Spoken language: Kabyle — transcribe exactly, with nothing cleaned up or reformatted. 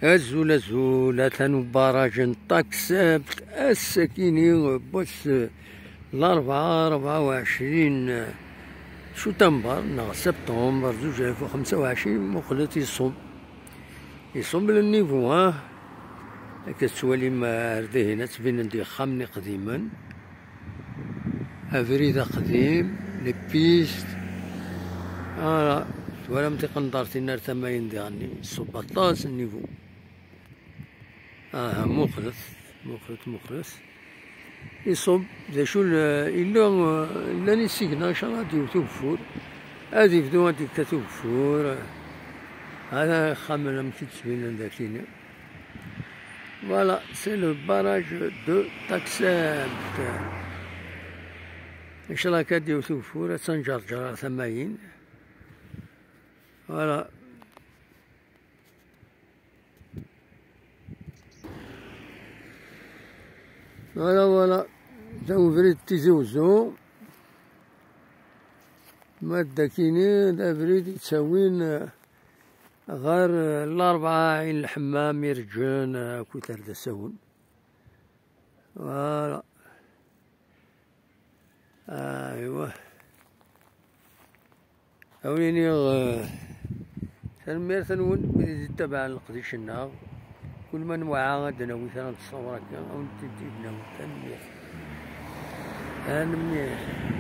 Azul, azul, atan ubaraj n Taksabt, ass-akini n wass Larebɛa, rebɛa u ɛecrin cutamber neɣ septembre zuǧ alaf u xemsa u ɛecrin. Muqlet iṣub, iṣub le niveau, ha. Akka tettwalim ar dihin, ad ttbinen-d ixxamen iqdimen. Abrid aqdim, les pistes. Ah, twalam tiqenṭert-in ar tama-in diɣenni, iṣub aṭas n niveau. Aha, muqlet, muqlet, muqlet. Iṣub, d acu l-, illa, llan isigna, ncallah ad d-iwet ugeffur. Ad ibdu ad d-ikkat ugeffur. Hada ixxamen amek i d-ttbinen d akini. Voilà, c'est le barrage de Taksabt. Ncallah akka ad d-iwet ugeffur, ad tenǧerǧer ar tama-in. Voilà. Voilà, voilà. Da ubrid Tizi Uzzu. Ma d akini, d abrid yettawin, eh, ɣer, eh, Larebɛa, Ɛin Lḥemmam, Ireǧǧen, eh, akked Ardasawen. Voilà. Aywa. Awen-iniɣ, eh, tanemmirt-nwen, wid i d-ittabaɛen leqdic-nneɣ. Kul ma nweɛa ad d-nawi kra n ttṣawṛa akka, ad wen-tent-id-nawi. Tanemmirt. Tanemmirt.